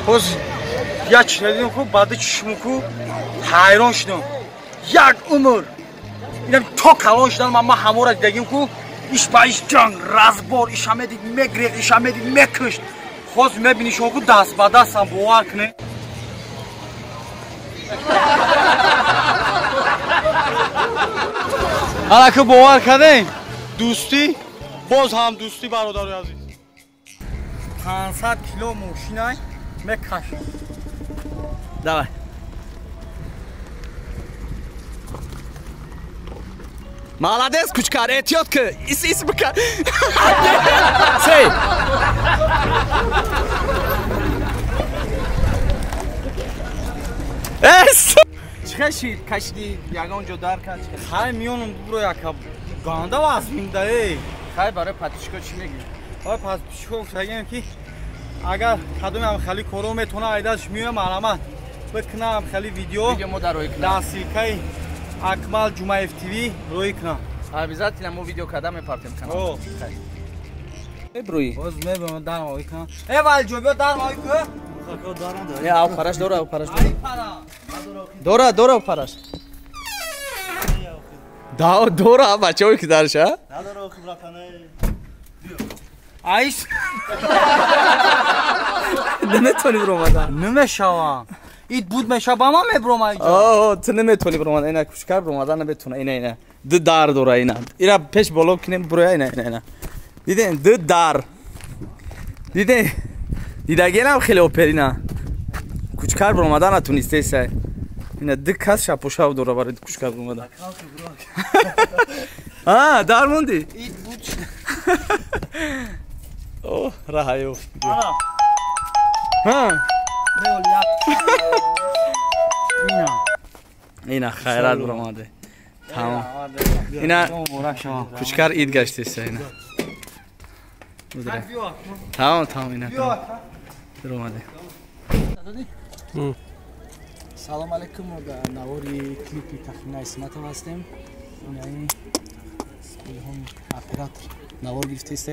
Боз як чиз дидем ку, баъди чишму ку ҳайрон шудам. Як умр инам то калон шудан ман ҳамора дидагим ку, иш ба иш ҷанг, разбор, иша медид мегрех, иша медид мекушт. Хоз мебини шумо ку даст ба дастам, бовар кунед. Ҳала ки бовар кардем, дӯстӣ боз ҳам дӯстӣ, бародари азиз. 500 кило мошинай мекашем. Давай. Молодец, Кучкар, эҳтиёт ки. Ис ис бика. Сей. Эс. Чӣ шид кашиди ягон ҷо дар кард? Хай миёнам бубро яка ганда вазминда эй. Хай барои подписчико чӣ мегӯӣ? Барои подписчико гуфтагем ки агар кадоме ҳам хеле коро метавона айдаш меоям, маълумат бикунам хеле видео. Видео мо дар рӯй кунам. Дар ссылкаи Акмал Ҷумаев ТВ рӯй кунам. Обязательно мо видео карда мепартем канал. Брои. Боз мебарам дар мавӣ кунам. Э валҷо биё дар мавӣ ку. Не, ав параш дора, ав параш дора. Дора, дора параш. Да, дора, бачаҳое ки дарша. Надора охи братане. Айш. Наметавонӣ биромада. Намешавам. Ид буд меша ба ман меброма иҷо. О, ту наметавонӣ биромада. Ина Кучкар биромада наметавона. Ина ина. Ду дар дора ина. Ира пеш боло кинем бироя ина ина ина. Дидем ду дар. Дидем. Дидагенам хеле оперина. Кучкар биромада натунистесай. Ина ду кас шапошав дора барои Кучкар биромада. А, дар монди? Ид буд. О, раҳа ёфт. Ана. Ҳа. Ина. Ина хайрат биромаде. Тамом. Ина Кучкар ид гаштеса ина. Тамом, тамом ина. Биромаде. Салом алейкум, мо дар навори клипи Тахмина Исматов ҳастем. Инаи Илҳом оператор навор гирифтааст.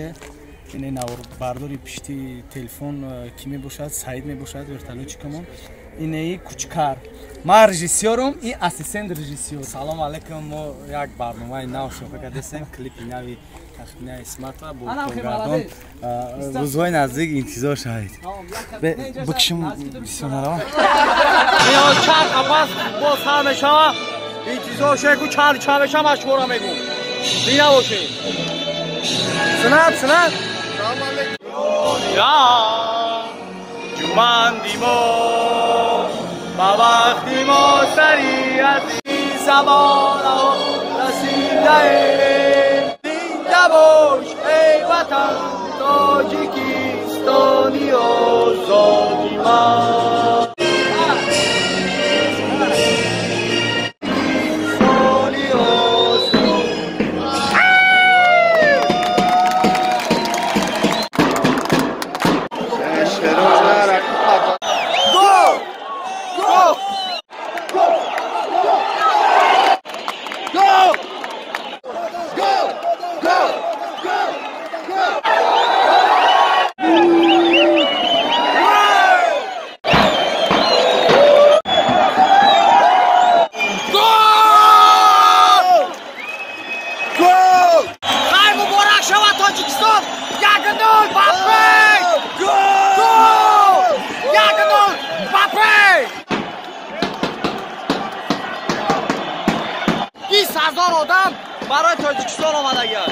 Инаи наворбардори пишти телефон ки мебошад, Саид мебошад, вертолётчикамон. Инаи Кучкар. Ман режиссёрам и ассистент режиссёр. Салом алейкум, мо як барномаи нав шофа кардастем, клипи нави Тахмина Исматова бо коргардон. Рӯзҳои наздик интизор шавед. Бикшим бисёр нарава. Чанд қафас боз сар мешава. Интизор шавед ку чанд чанд мешава, ман шуморо мегӯм. Бина бошед. Сунат, сунат. Салом алейкум. Я ҷуманди мо ба вақти мо сари азиз замонаҳо расидаем. Зинда бош эй ватан, Тоҷикистони озоди ман. Одам барои Тоҷикистон омадагиаст.